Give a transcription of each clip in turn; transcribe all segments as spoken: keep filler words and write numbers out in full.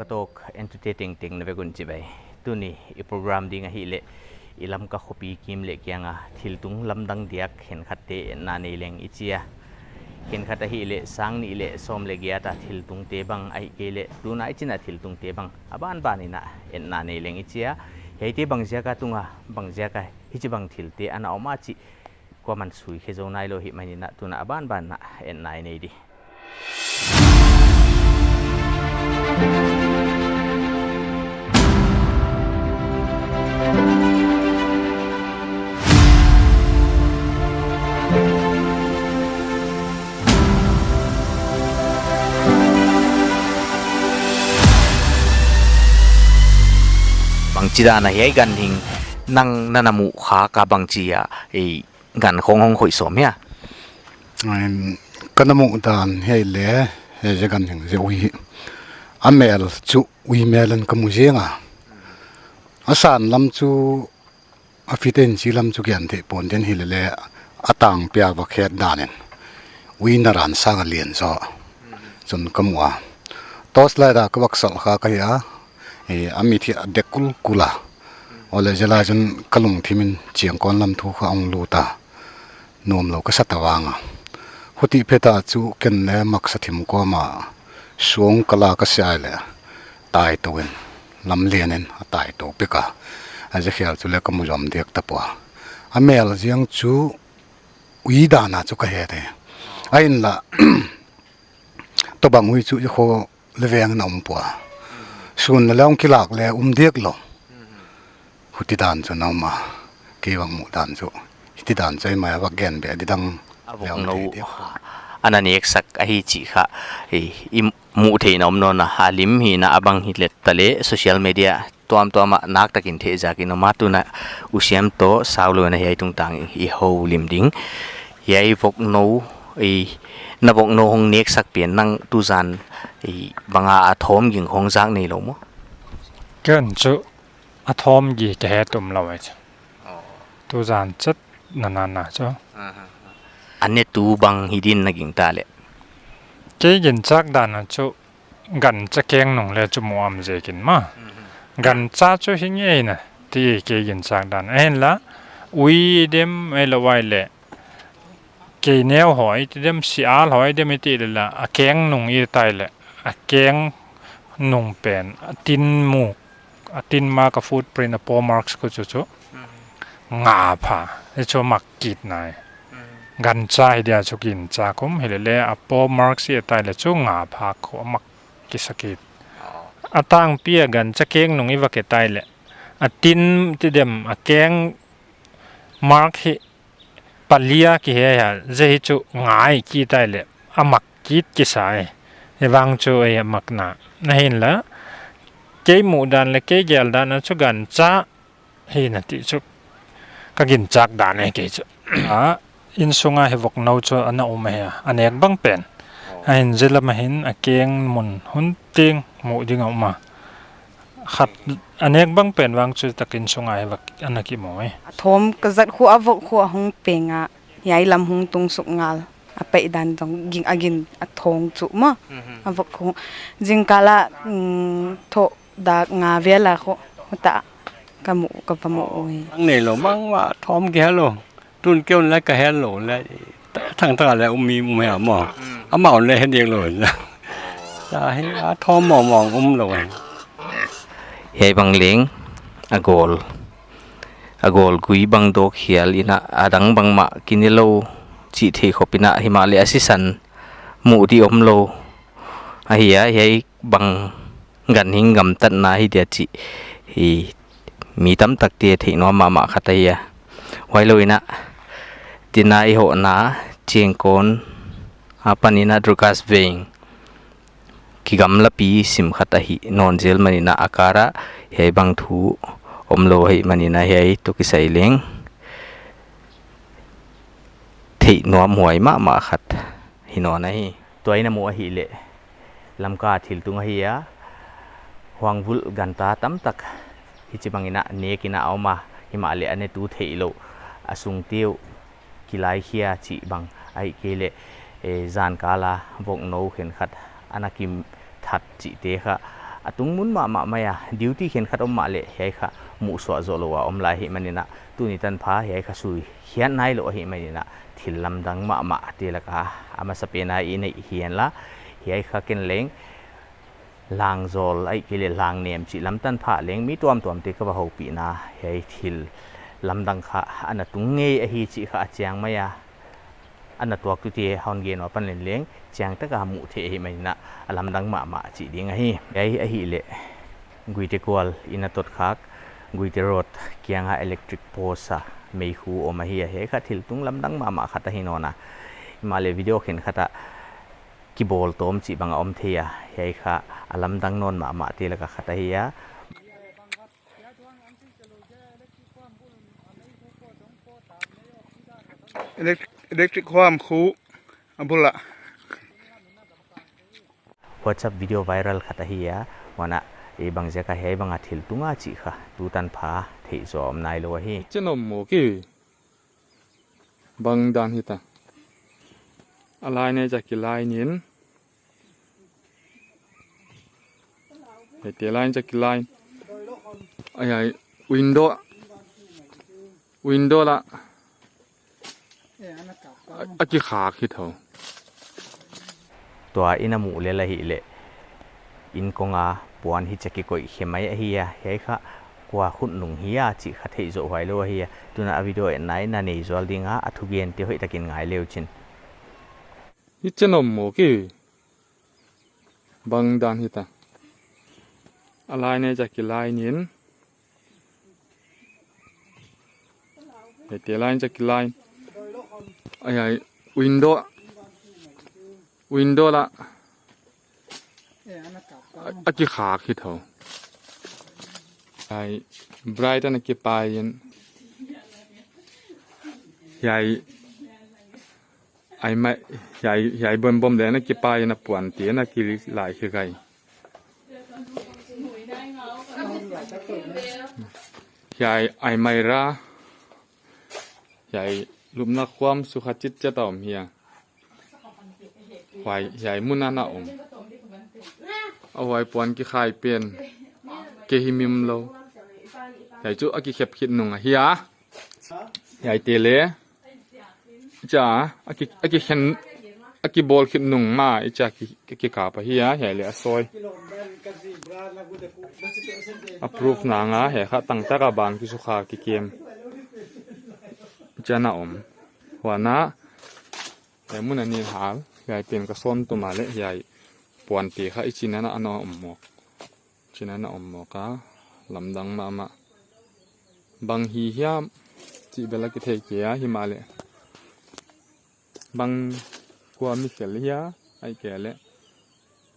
Ka tawk entute tengteng na vek un chibai. Tuni i program ding ahihleh i Lamka khopi kim leh kianga thiltung lamdang diak khenkhatte enna nei leng i chi a. Khenkhat ahihleh sang nih leh sawm leh giat a thiltungte bang ahihkeileh tuna i chihna thiltungte bang a banban in a enna nei leng i chi a. Hiaite bang ziaka tunga, bang ziaka hichibang thilte ana om a chih kuaman sui khe zou nailou ahihmanin a tuna a banban in a enna i nei di. Bangchidan a hiai ganhing nang na na muh kha ka bangchi a, ei, gan khong hong khoih sawm hia? Em, ka na muh dan hiai leh, hiai zia ganhing zia ui. A mel chu ui mel in ka mu zing a. A san lam chu, a fit in chi lam chu gen theih pon den hilele, a tang pia va khet dan in ui na ran sang a lian zaw. Chun ka mu a. Torch light a ka vak salh kha ka hi a. E, a mit hi a dek kulkul a. Ole zia lai chun ka lungthim in chiang kon lam thu kha hong lut a. Nuamlou ka sa ta vang a. Huti phet a chu ken leh maksa thim kawm a suang ka la ka sia leh tai tou in lam lian in a tai tou pek a. A zia khial chu leh ka mu zom diak ta pua. A mel ziang chu ui dan a chu ka he te. A in la tobang ui chu i kho leh veng na um pua. Sun leh leng kilak leh um diak lou. Huti dan chu na um a. Kei bang muh dan chu. Hiti dan chu ei mai a vak gen beh di dang a vok leh um nou thei diak pua. Ana neksak ahi chih kha. I, i muh theih na om nawn a, a lim hihna a bang hi let ta leh social media tuamtuam ah nak takin thei zak in om a tuna u Siam toh sau lou in a hiai tungtang i, i houlim ding. Hiai vok nou, i, na vok nou hong neksak pen nang tuzan, i, bang a a thawm ging hong zak nei lou maw? Ken chu a thawm gi ka he tum lou ei chu. Tuzan chet na na na chu. A netu bang hi din na gingta leh? Kei ginchak dan a chu gancha keng nung leh chu mu am zek in maw. Gancha chu hi ngei na ti kei ginchak dan. A hin la ui dem ei lou ai leh kei neu hoi ti dem, sial hoi dem i ti leh la a keng nung i tai leh a keng nung pen a tin muk, a tin mark, a footprint, a paw marks khu chu chu nga pha. I chu mak kit nai. Gancha hi dia chu gincha kum hilele a paw marks i tai leh chu nga pha khu a mak kisa kit. A tangpi a gancha keng nung i vak i tai leh a tin ti dem a keng mark hi palia ki he a, zia hi chu ngai ki tai leh a mak kit kisa e. Hi vang chu ei a mak na. A hin la kei muh dan leh kei gel dan a chu gancha hi na ti chu ka ginchak dan e kei chu. A, insunga hi vok nou chu ana um a hia, a nek bang pen. A hin zia lam a hin a keng mun hun ting muh ding a um a. Khat a nek bang pen vang chu tak insunga hi vak ana kimu e. A thawm ka zat khu a vok khu a hong peng a, hiai lam hong tung suk ngal. A peih dan tong ging a gin a thawm chu maw. A vok khu zingkal a, mm, thoh dak nga vel a khu huta ka mu, ka va mu ui. Ang nei lou mang wa thawm ki hello. Tun keu leh ka hello leh thangthang leh um mi um hia maw. Amau leh he diak lou. Sa hi a thawm mawngmawng um lou. Hiai bang leng a gol, a gol gui bang dawk hial in a, a dang bangmah ki ne lou chih theih khop in a, himahleh a sisan muh di om lou. Ahi a, hiai bang ganhing gamtatna hi dia chih hi mi tamtakte theih nuam mahmah khat ahi a. Huailou in a, tina i hohna Chiangkon apan in a Drukas Veng kigamlapi sim khat ahi nawn zel manin a, a kar a hiai bang thu omlou ahihmanin a, hiai toh kisai leng theih nuam huai mahmah khat hi nawn ahi. Tua i na muh ahihleh Lamka thiltung ahi a, huang vulh ganta tamtak hichibang in a nek in a om a, himahleh a netu theihlouh, a sungte uh kilaikhia chih bang ahihkeileh, eh, zankal a vok nou khenkhat ana kim that chihte kha A tungmun mahmah mai a, duty khenkhat om mahleh hiai kha muhsuah zoh lou a om lai ahihmanin a, tuni tanpha hiai kha sui hiat nailou ahihmanin a, thil lamdang mahmah te laka a masapen a i neih hi henla, hiai kha ken leng langzawl ahihkeileh langnem chih lam tanpha leng mi tuamtuamte ka va houpihna, hiai thil lamdang kha ana tung ngei ahi chih kha a chiang mai a, ana tuaktute hon gen ua pan leng chiang taka muh theih ahihmanin a, a lamdang mahmah chih ding ahi. Hiai ahihleh Guite kual in a tot khak, Guite Road kianga electric post a meikhu om ahi a, hiai kha thil tung lamdang mahmah khat ahi nawn a. Himahleh video khenkhat a kibawl tawm chih bang a om thei a, hiai kha a lamdang nawn mahmah te laka khat ahi a. Elect-, electric huam khu a bul ah. WhatsApp video viral khat ahi a, huan a, e, bangziak a hiai bang a thil tung a chih kha tu tanpha theih zoh om nailou ahi. Chen om maw ki? Bang dan hita. A line e cha ki line in. Hete line cha ki line. Ai, ai, window. Window la. A, a kikhak hi tho. Tua in a muh lel ahihleh, in kong a puan hichia kikoih khe mai ahi a, hiai kha kua khut nung hia chih kha theih zoh huai lou ahi a. Tuna a video etna in a nei zual ding a, a thugente hoihtakin ngai le uchin. Hi chen om maw ki? Bang dan hita. A line e cha ki line in. Hete line cha ki line. Ai, ai, window. Window la. A, a kikhak hi tho. Ai, bright ana kipai in. Hiai, ai mai, hiai, hiai bom bom leh ana kipai in a puante ana kilai hi gai. Hiai, ai mai ra. Hiai, lupna khuam sukha chitchet a om hia. Huai, hiai mun ana om. A huai puan kikhai pen. Ke hi mim lou. Hiai chu a kikhep khit nung ahi a. Hiai te le. Cha, a ki, a kikhen, a kibawl khit nung ma, i cha ki, ki, kikap ahi a, hiai le a sawi. A proof nanga, hiai kha tangtaka ban kisukha kikem. Cha na om. Huan a, hiai mun a ni hal, hiai pen ka sawn tum a le, hiai puante kha i chin ana ana om mawk. Chin ana om mawk a, lamdang mahmah. Bang hi hiam, chih bel a kithei kei a, himahleh. Bang kua mi fel hia, ahihkeileh.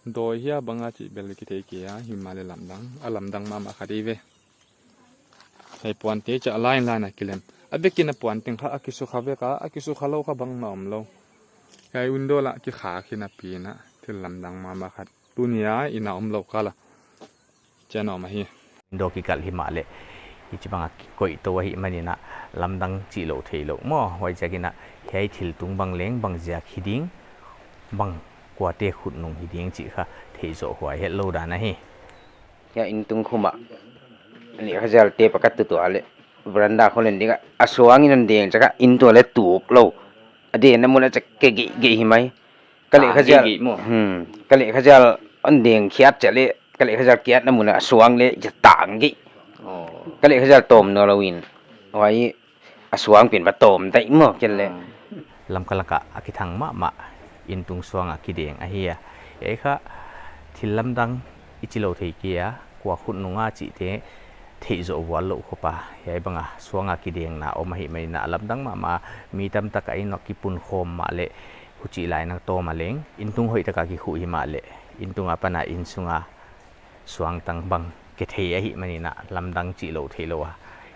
Dawi hia bang a chih bel a kithei kei a, himahleh lamdang, a lamdang mahmah khat hi ve. Hiai puante cha line line a kilem. A vekin a puan teng kha a kisukha vek a, a kisukha lou kha bangmah om lou. Hiai window la kikhak hi napi in a, thil lamdang mahmah khat. Tuni a inn a om lou kal a. Chen om ahi. Window kikalh himahleh. Hichibang a kikoih tou ahihmanin a lamdang chih lou theilou maw. Huaiziakin a hiai thil tung bang leng bangziak hi ding. Bang kuate khut nung hi ding chih kha theih zoh huai het lou dan ahi. Hiai inn tung khum ah. Ani kha zial te pa ka tutu a le. Veranda khong len ding a. A suang in hon deng chak a inn tua le tuk lou. A denna mun a chak ke gei gei hi mai. Ka leh kha zial. Hmm. Ka leh kha zial hon deng khiat chia le. Ka leh kha zial kiatna mun a suang le chia tang gei. Ka leh kha zial tawm nawnlou in. Huai a suang pen va tawm daih maw ken le. Lamka laka a kithang mahmah inn tung suanga kideng ahi a. Hiai kha thil lamdang i chi lou thei kei a, kua khut nunga chihte theih zoh vual lou khop a. Hiai banga suanga kidengna om ahihmanin a lamdang mahmah a, mi tamtak a inn a kipunkhawm mahleh huchih lai nak tawm a leng, inn tung hoihtaka kikhuh himahleh, inn tung apan a inn sunga suangtang bang kithei ahihmanin a lamdang chih lou theilou a.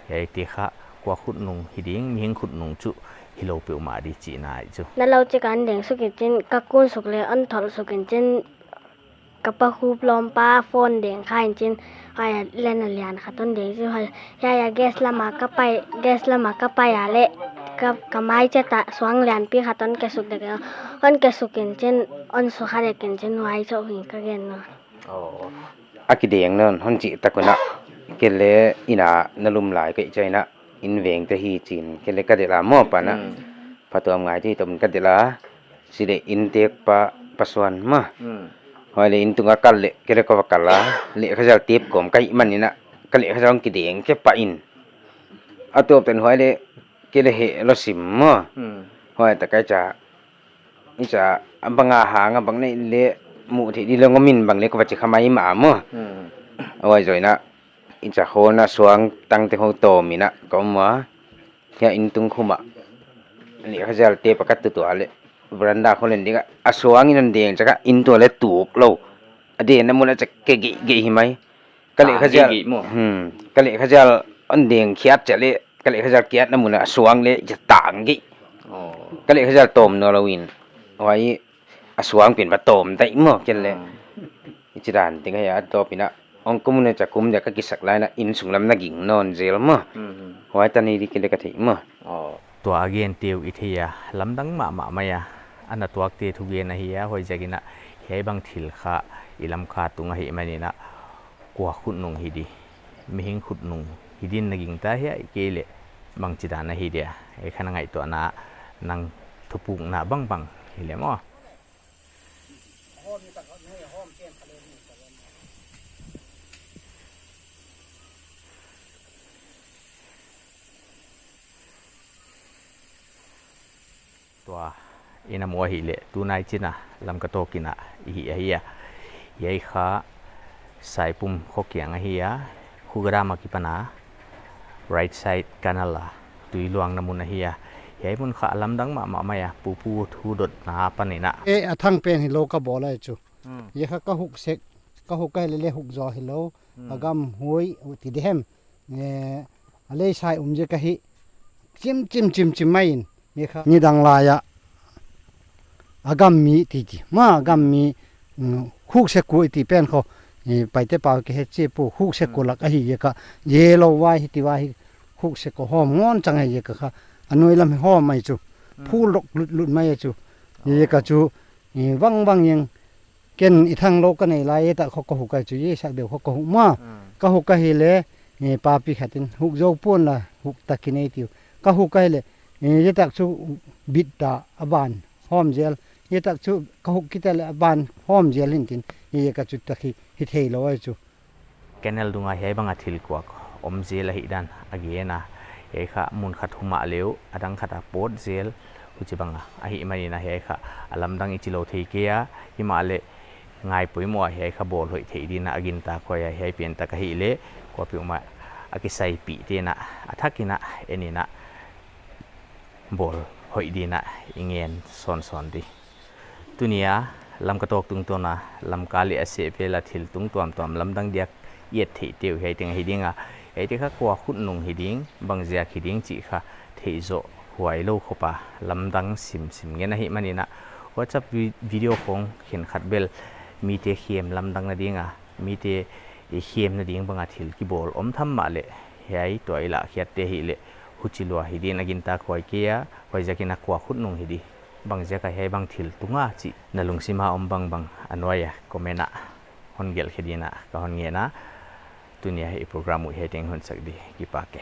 Hiaite kha kua khut nung hi ding, mihing khut nung chu hilou peuhmah di chihna ahi chu. Na lou chik a hon deng suk in chin, ka kun suk le hon tholh suk in chin, ka pa khup lawmpa phone deng kha in chin, huai a len a lian khat hon deng chu huai. Hiai a gas lama ka pai, gas lama ka pai a le, ka, ka mai chet a suang lianpi khat hon ke suk dek, hon ke suk in chin, hon sukha dek in chin huai chauh hi ka gen nawn. Oh. a kideng nawn hon chih tak un a, kei leng inn a na lum lai ka hih chiang a, inn veng te hi chi'n, kei leng ka delh a maw pa na. Hmm. Phatuam ngai thei toh ka delh a, chih leh inn tek pa, Pa Suan maw. Hmm. Huai leh inn tung a kal leh, kei leng ka va kal a, lehkhazial tep kawm ka hih manin a, ka lehkhazial kideng kei pah in. A tawp tan huai leh, kei leng heh lou sim maw. Hmm. Huai tak a ka hih chiang, i cha, a bang a hang a bang nei leh muh theih di leng om in bang leng ka va chi kha mai mah maw. Hmm. Huai zoh in a, i cha, khawlna suang tang te khong tawm in a ka om ua. Hiai inn tung khum a, lehkhazial tep a ka tut ua leh, veranda khong len ding a, a suang in hon deng chiang a inn tung leng tuk lou. A denna mun a chiang kei gei gei hi mai. Ka lehkhazial, gei gei maw. Hmm, ka lehkhazial hon deng khiat chiang leh, ka lehkhazial kiatna mun a suang leng i cha tang gei. Oh. Ka lehkhazial tawm nawn lou in. Huai a suang pen va tawm daih maw, kei leng. Hmm. I chi dan teng ahi a, tawp in a, hong kum un a cha kum dia ka kisak lai in a, inn sung lam na ging nawn zel maw. Hmm. Huai tan hi di kei leng ka theih maw. Oh. Tua a gen te uh i thei a, lamdang mahmah mai a, ana tuak te thugen ahi a, huaiziak in a, hiai bang thil kha, i Lamka tung ahih manin a, kua khut nung hi di, mihing khut nung hi din na gingta hia, i kei leh bangchidan ahi dia, ei kha na ngaihtuahna, nang thupukna bangbang hi leh maw. Tua, i na mu ahih leh, tunai chin a, Lamka tawk inn a, i hih ahi a. Hiai kha, Saipum kho kiang ahi a, Khuga Dam a kipan a, right side canal a, tui luangna mun ahi a. Hiai mun kha lamdang mahmah mai a, pupu thudotna apan in a. E, a thang pen hilou ka bawl ahi chu. Hmm. Hiai kha ka huk sek, ka huk ka hi leh leng huk zaw hilou, hmm, a gam huai, uh, ti di hem. Eh, a lei sai um ziak ahi. Chim, chim, chim, chim mai in. Hiai kha. Nidang lai a. A gam mi ti ti. Maw, a gam mi, mm, huk sek kua i ti pen kho. Eh, Paite pau kei he chi pu huk sek kua lak ahi ziak a. Yellow vai hi ti vai hi huk sek kua hawm ngon chang ahi ziak a kha. A nuai lam hi hawm mai chu. Hmm. Phul lok lut lut mai chu. Ziak a chu, eh, vang vang yeng. Ken i thang lou ka nei lai, hiai tak kho ka huk ahi chu, hiai sak deuh kho ka huk maw. Hmm. Ka huk ahi leh, eh, papi khat in, huk zou puan la, huk tak i nei tiu. Ka huk ahi leh, eh, hiai tak chu bit ta a ban hawm zel. Hiai tak chu ka huk kit a leh a ban hawm zel hi'n tin, hiai ka chu tak hi, hi thei lou ahi chu. Canal dung a hiai bang a thil kuak om zel ahih dan a gen a. Hiai kha mun khat hum a leh, a dang khat a pawt zel, huchibang a. Ahih manin a hiai kha a lamdang i chi lou thei kei a, himahleh ngai poimoh a hiai kha bawl hoih theih din a a gintak huai a, hiai pen tak ahih leh, kuapeuhmah a kisaipih te'n a, a thak in a, en in a, bawl hoih din a i ngen sawnsawn di. Tuni a, Lamka tawk tungtawn a, Lamka leh a seh vel a thil tung tuamtuam lamdang diak i et theih te uh hiai teng ahi ding a. Hiai te kha kua khut nung hi ding, bang ziak hi ding chih kha theih zoh huai lou khop a, lamdang simsim ngen ahih manin a. WhatsApp vi-, video khong khenkhat bel mite khem lamdang na ding a, mite i khemna ding bang a thil kibawl om tham mahleh, hiai tua i lah khiat te hi leh, huchi lua hi din a gintak huai kei a, huaiziak in a kua khut nung hi di. Bang ziak a hiai bang thil tung a chih na lungsim a om bangbang a nuai a comment a hon gelh khe din a ka hon ngen a. Tuni a i program uh hiai teng hon sak di, kipak e.